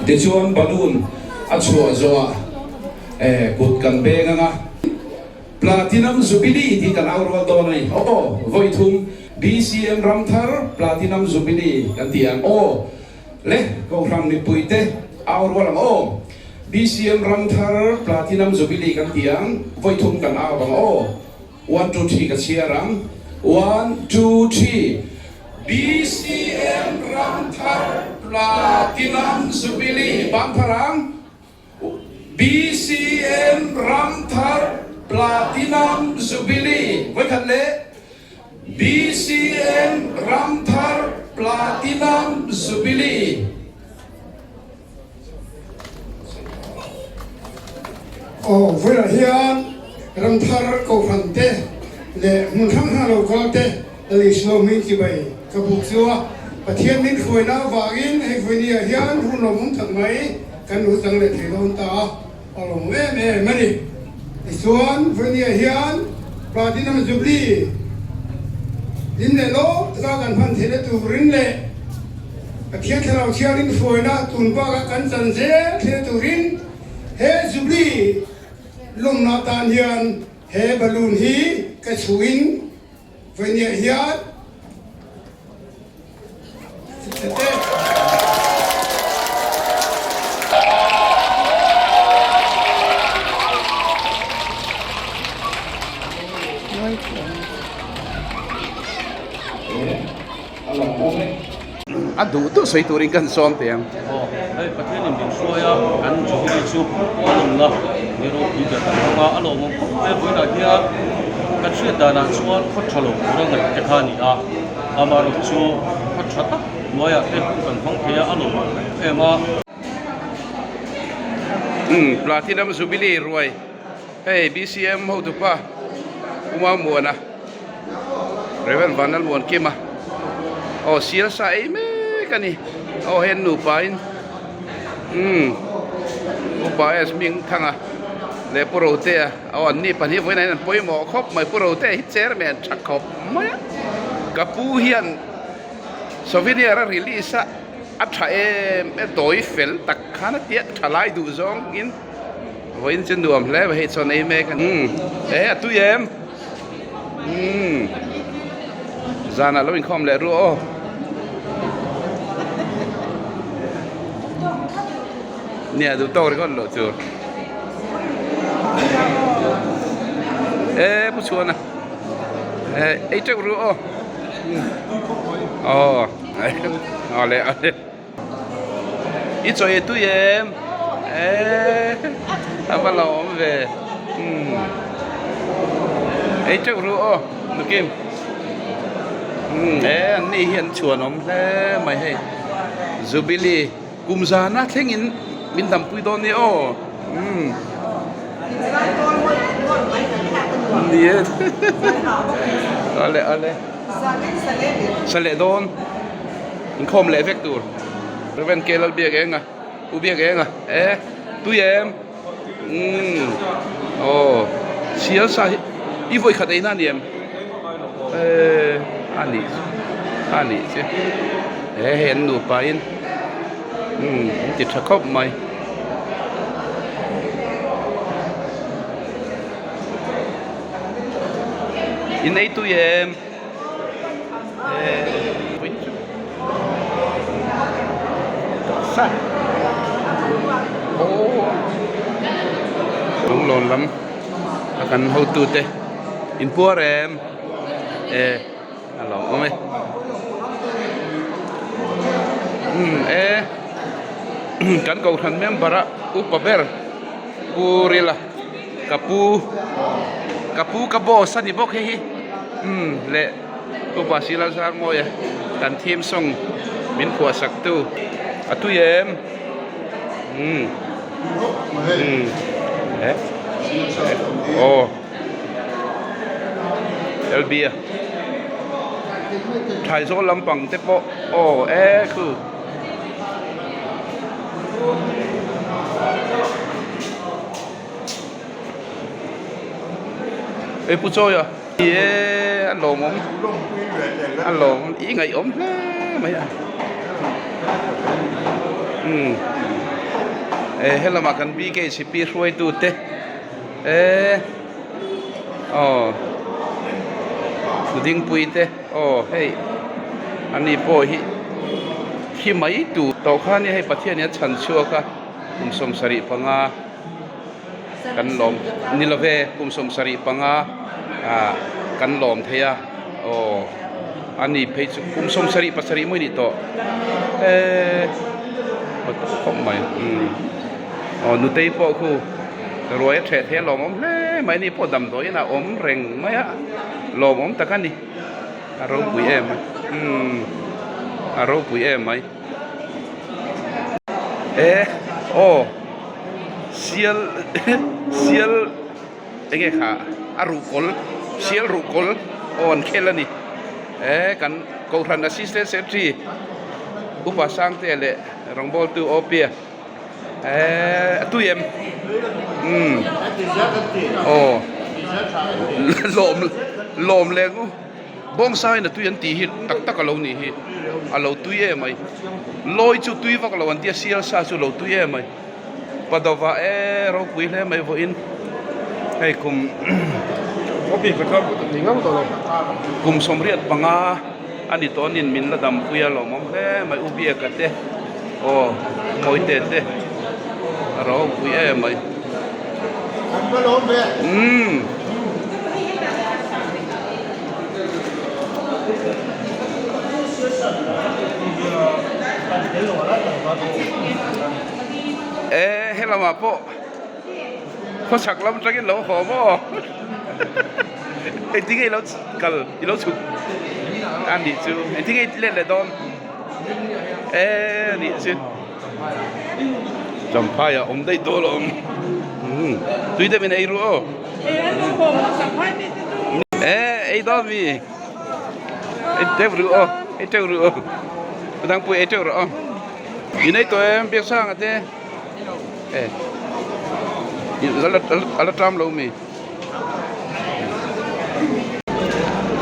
Tichuan balloon a chhuah zawhah kut kan beng ang a, Platinum Jubilee tih kan au rual dawn a ni. Aw, vawi thum BCM Ramthar Platinum Jubilee kan ti ang. Aw, le Kohhran mipuite au rual ang aw. BCM Ramthar Platinum Jubilee kan ti ang, vawi thum kan au ang aw. One two three ka chhiar ang. One two three BCM Ramthar Platinum Jubilee ban phar ang. BCM Ramthar Platinum Jubilee vawikhat leh BCM Ramthar Platinum Jubilee. Aw, vawiah hian Ramthar Kohhran te leh hmun hrang hrang lo kal te Lal Isua hming chibai ka buk chu a, Pathian min hruaina avangin hei vawinia hian hun lawmawm tak mai kan lu chang leh thei dawn ta a, a lawmawm em em a ni. Tichuan, vawinia hian Platinum Jubilee hlim leh lawm taka kan hman theihna turin leh Pathian Thlarau Thianghlim hruaina tun bakah kan chan zel thlen turin he Jubilee lawmna atan hian he balloon hi ka chhuhin vawinia hian A duh duh sawi turin kan sawm teh ang. Aw, hei Pathianin min hruai a, kan Jubilee chu a lawmna ni ropui ber kan hmang a, a lawmawm khawp mai a, vawiinah hian kan hriat danah chuan khaw tha lo tura ngaih te kha a ni a, amaherawh chu khaw tha tak hnuaiah te hun kan hmang thei a, a lawmawm em em a. Umm, Platinum Jubilee ruai hei BCM hotupa Uma Muana. Rev Vanlalmuankima aw sial sa ei mek a ni aw hei an nupa in umm upa S Hmingthanga leh Pu Rotea aw an ni pahnih vawiin ah hian an pawimawh khawp mai Pu Rotea hi chairman tha khawp mai a ka pu hian souvenir a release a a tha em em tawi fel tak khan a tia tha lai duh zawng in vawiin chu nuam hle mai hei chuan ei mek a ni umm e a tui em. Umm zanah lo inkhawm leh ru aw. Nia duh tawk ringawt loh tur. E pu chhuana e ei teuh ru aw. Aw aw le aw le. I chaw ei tui em? Eee a va lo awm ve umm ei teuh ru aw nukim umm e an ni hi an chhuan awm hle mai hei Jubilee kum zana thlengin min dampui dawn nia aw umm ni e awle awle sa leh dawn. Inkhawm leh vek tur Rev K Lalbiak eng a U Biak eng a e tui em umm aw sial sa hi i vawi khat eina a ni em e a nih chu a nih chu he hei an nupa in umm an ti tha khawp mai. In ei tui em. Lunglawn lam a kan hotute inpuar em e a lo awm e umm e kan kohhran member a upa ber pu rila. Ka pu ka pu ka boss a ni bawk hei hi umm leh upa Sila Zarmawia kan theme song min phuah sak tu a tui em umm umm eh aw LB a Thaizawl lampang te pawh aw e khu. Ei pu chawi a ni e a lawmawm a lawm i ngaihawm hle mai a umm. Eh helamah kan BKCP hruaitute eh aw Dingpui te aw hei ani pawh hi thi mai tur tawh kha ania hei Pathian in a chhan chhuak a kum 75 kan lawm ni love kum 75 ah kan lawm thei a aw ani phei chu kum 77 mawi a nih tawh eee khawp mai umm aw nutei pawh khu ruai a ṭheh thei a lawmawm hle mai ani pawh damdawi inah awm reng mai a lawmawm tak a ni a ropui em a umm a ropui em mai eh aw sial sial enge kha a ruhkawl sial ruhkawl aw an khel a ni eh kan kohhran assistant secretary upa sangte leh rawngbawltu awpia. Eee a tui em umm aw lawm lawm leh ngu bawngsa in a tui an tih hi tak tak a lo nih hi a lo tui em mai lawi chu tui vak lo an tia sial sa chu a lo tui em mai padawva eee ropui hle mai vawiin hei kum kum 85. A ni tawnin min la dampui a lawmawm hle mai u Biaka te aw Mawite te a ropui em mai umm. E helamah pawh khawchhak lam atangin lo haw maw. Engtin nge i lo kal i lo chhuk a nih chu engtin nge i let leh dawn e a nih chu champhai ah awm daih dawn alawm tui deuh in ei ru aw e ei dawn mi ei teuh ru aw ei teuh ru aw dangpui ei teuh rawh aw in ei tawh em biaksanga te e a la ṭam lo mi.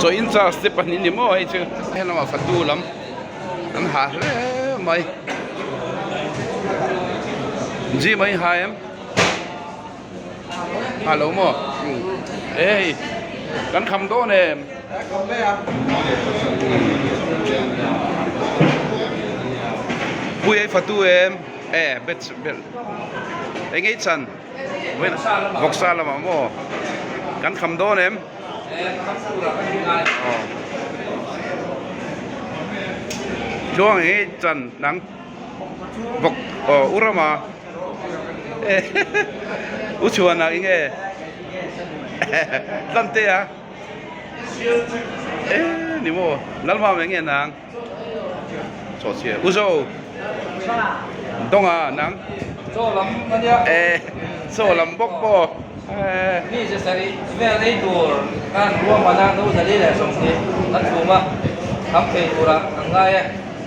Chaw in charge te pahnih ni maw hei chu he lamah fatu lam an ha hle mai gym a in ha em ha lo maw e hei kan kham dawn em pui ei fatu em e bet bel eng ei chan. Vawksa lamah maw kan kham dawn em? Aw. Chuang eng nge chan nang vawk aw u Rama u Chhuana eng nge Tlante a e ni maw Lalmam eng nge nang Chawhchhiah u Zo Dawnga nang Chaw lam a nia. E chaw lam bawk pawh e. Mi ze sarih vel ei tur khan ruahman a no zali leh 20 kan chhum a, kham thei turah kan ngai e.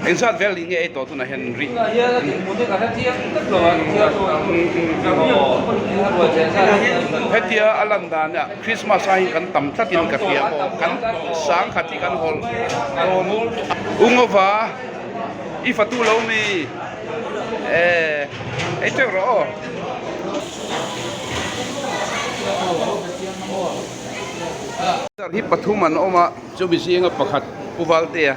Engzat vel nih nge ei tawh tunah hian ri. Tunah hian a dinhmun hi ka hre chiang tlat lo a, chhiar tur ang a ruai cheh zat hi. Hetia a lan danah Christmas ah hian kan tam tlatin ka hria maw, kan sangkhat hi kan hawlh dawn. U Ngova i fatu lo mi e ei teuh rawh aw. Hi pathum an awm a, chumi zinga pakhat Pu Valtea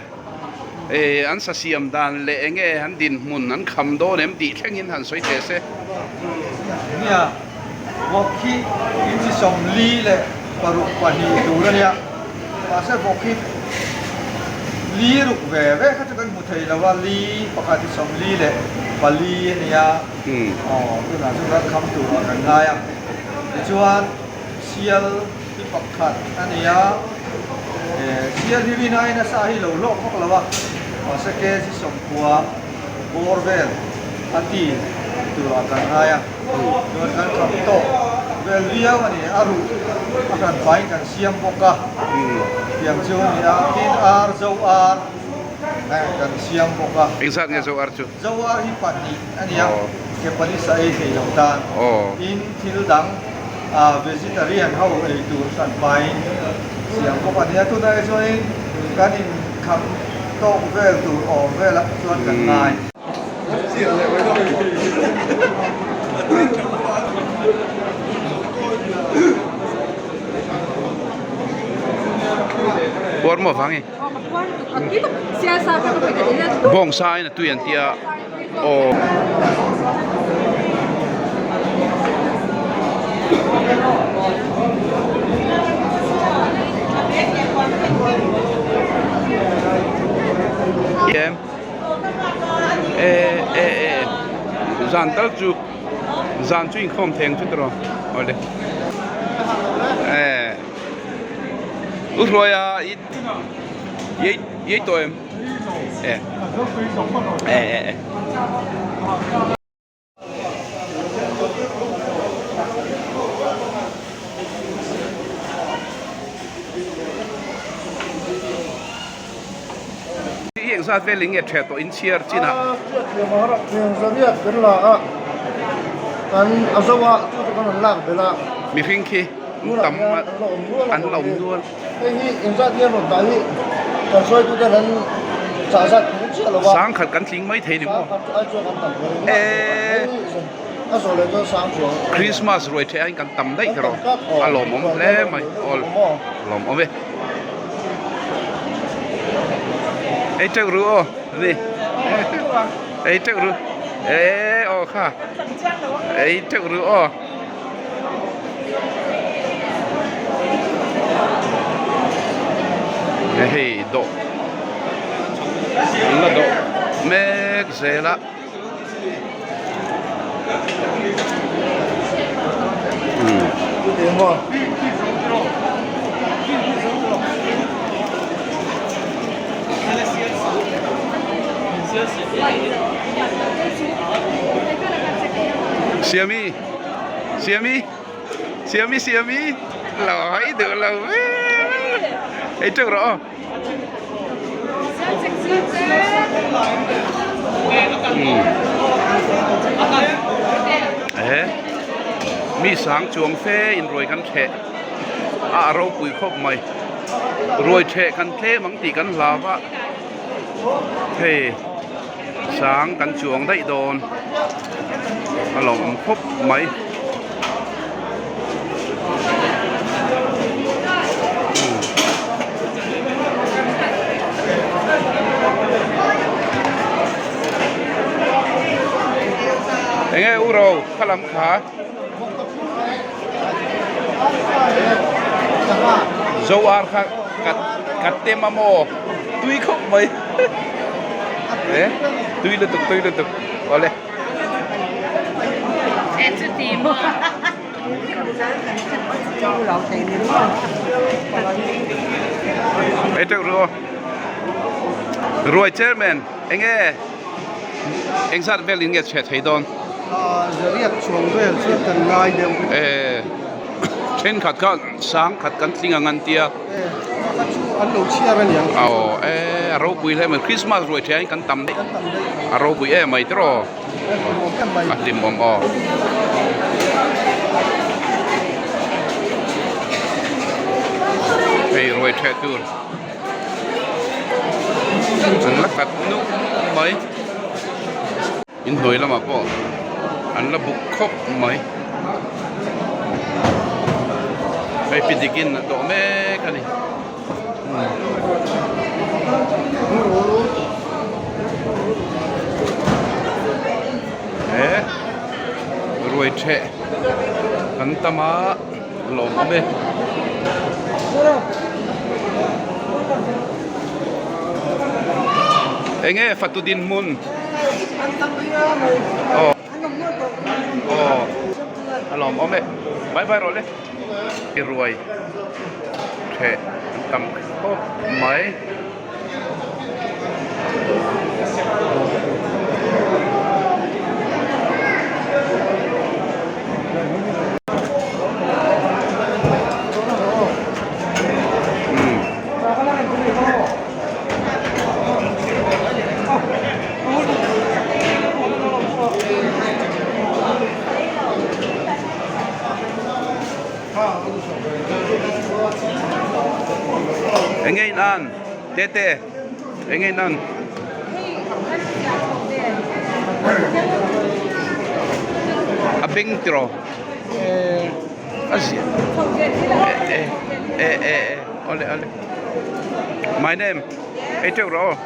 e an sa siam dan leh eng nge an dinhmun an kham dawn em tih thlengin han sawi teh se. Nia, vawk hi inchi 46 tur a nia, mahse vawk hi li ruk ve ve kha chu kan hmu thei lo a, li pakhat hi 44 a nia, aw tunah chuan kan kham turah kan ngai a, tichuan sial hi pakhat a ni a, eh sial hi rin aiin a sa hi lo hlawk vak lo a, mahse kg 90 bawr vel a ti turah kan ngai a, chuan kan kham tawk vel viau a ni, a ruh a hran faiin kan siam bawk a, tiang chu a ni a, tin ar zo ar eh kan siam bawk a. Engzat nge zo ar chu? Zo ar hi pahnih a ni a, ke pali sa ei thei lo tan, tin thil dang vegetarian ho ei tur hran faiin siam bawk a ni a, tunah hi chuanin kan inkham tawk vel tur awm velah chuan kan ngai. Puar maw vang i? Bawng sa in a tui an tia aw. Em e e e zan tal chu zan chu inkhawm theng chu tiraw awle e u hruaia i i tawh em e e e e. Hi eng zat vel in nge ṭheh tawh in chhiar chin ah. Hriatthiam a har a, thiang zariat kan la a, kan a zo a, chu chu kan rawn lak belh a. Mihring khi tam an la awm nual. Hei hi eng zat nge an rawn dah hi kan hruaitute an chah zat thung chiah lo va. Sangkhat kan tling mai thei ni maw? Sangkhat chu ai chuan kan tam lo eng mah hei a zawh leh chuan sang chuang. Christmas ruai theh aiin kan tam daih kher aw a lawmawm hle mai aw lawmawm e. Ei teuh ru aw ni ei teuh ru e aw kha ei teuh ru aw. Hei dawh an la dawh mek zel a Siami. Siami Siami Siami lo hei duh lo ve ei teuh rawh aw e mi sang chuang fe in ruai kan theh a a ropui khawp mai ruai theh kan tlem ang tih kan hlau a hei. Sang kan chuang daih dawn a lo awm khawp mai. Enge u ro kha lam kha zo ar kha ka tem a maw tui khawp mai. E tui lutuk tui lutuk awle. Ei teuh ru aw. Ruai chairman enge eng zat vel in nge chhe thei dawn? Zariat chhuang vel chuan kan ngai deuh. E thenkhat kha sangkhat kan tling ang an tia. Kha chu an lo chhiar a niang. Aw e a ropui hle mai Christmas ruai ṭhiah in kan tam daih a ropui em mai tiraw a hlimawm aw. Hei ruai ṭheh tur an la kat nup mai inhnuai lamah pawh an la buk khawp mai hei pi dikin a dawh mek a ni he ruai theh kan tam a lawm awm e. Enge fatu dinhmun aw aw a lawm awm e bye bye rawh le i ruai theh an tam khawp mai. Enge in an tete enge in an a beng tiraw eh a zia eh eh eh eh awle awle my name ei teuh rawh aw.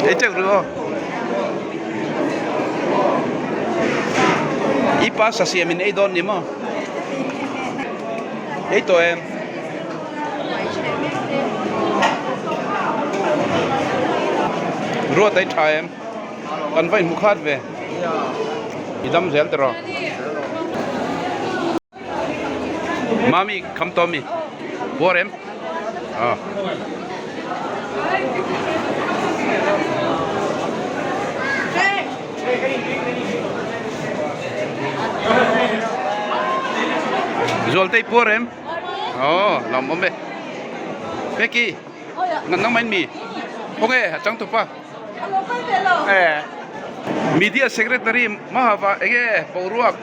Ei teuh rawh aw. I pa sa siam in ei dawn ni maw? Ei tawh em? Ruat ei tha em? Kan va inhmu khat ve. I dam zel tiraw? Mami kham tawh mi? Puar em? Aw. Zualtei puar em? Aw, lawm awm e. Peki, nang nang main mi? Khawnge a changtupa? Media Secretary Mahava enge boruak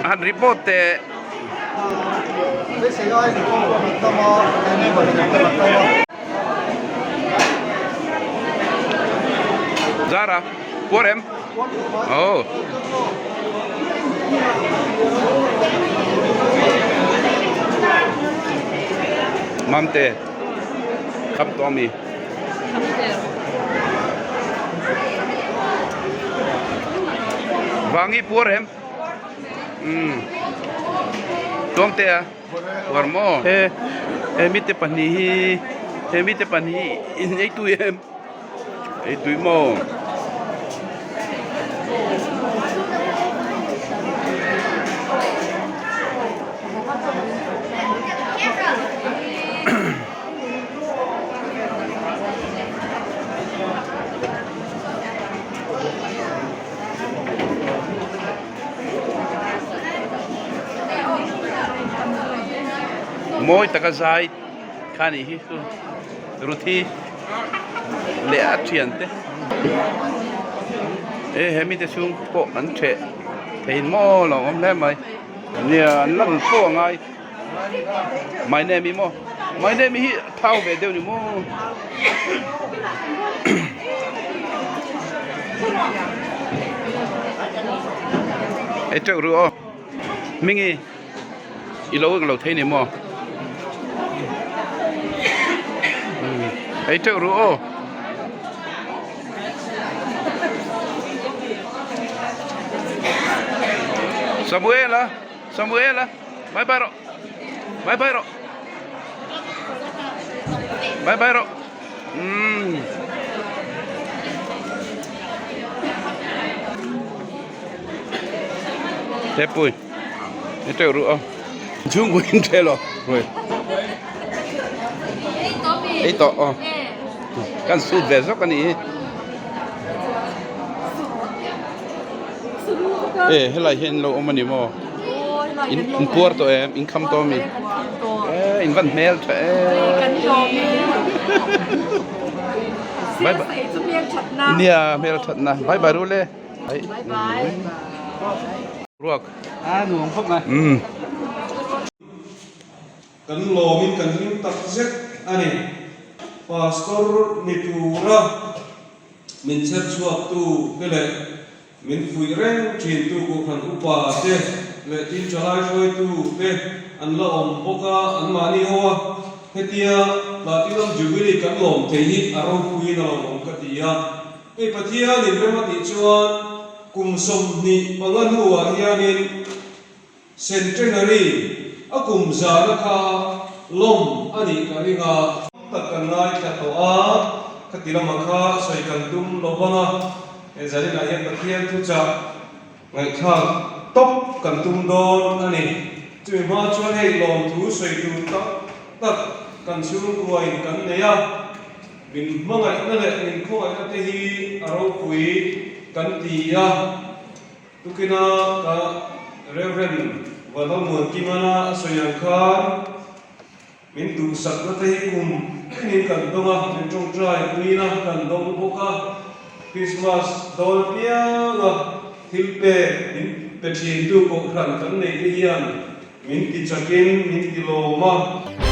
han report teh. Zara puar em? Aw. Mamte. Kham tawh ami? Vangi puar em? Umm. Tuangte a? Puar maw? He he mite pahnih hi he mite pahnih hi in ei tui em? Ei tui maw? Mawi taka zai kha nih hi chu Ruthi leh a thian te e he mite chhung pawh an theh thei maw lo awm hle mai nia an la rawn fo angai. My name i maw my name hi thau ve deuh ni maw ei teuh ru aw mingi i lo eng lo thei ni maw ei teuh ru aw. Samuela Samuela bye bye rawh bye bye rawh bye bye rawh umm Tepui ni teuh ruh aw chhungkaw in ṭhel aw ruai ei tawh aw kan sut ve zawk a nih hi. E helai hian in lo awm a ni maw in in puar tawh em in kham tawh a mi e in van hmel tha e bye bye nia hmel that na bye bye ru le ruak a nuam khawp mai um Kan lawmin kan hlim tak zet a ni. Pastor ni tura Min chher chhuaktu te leh min fuih reng thintu Kohhran upa te leh tin thalai hruaitu te an la awm bawk a, anmahni ho a, hetia Platinum Jubilee kan lawm thei hi a ropuiin a lawmawm ka ti a. Hei Pathian inrem a tih chuan kum 25 hnuah hianin Centenary a kum zana kha lawm a nih ka ring a. Tak kan ngaithla tawh a, khati lamah kha sawi kan tum lo vang a, he zaninah hian Pathian thuchah ngaihthlak tawp kan tum dawn a ni. Chumi hma chuan hei lawmthu sawi tur tak tak kan chhungkuain kan nei a, min hmangaihna leh min khawngaihna te hi a ropui kan ti a. Tukina ka Rev. Vanlalmuankimana a sawi ang khan min duhsakna te hi kum tinin kan dawng a, min tawngtai puina kan dawng bawk a, Krismas dawn apianga thil pek min. pe thintu Kohhran kan neite hian min ti chakin min ti lawm a.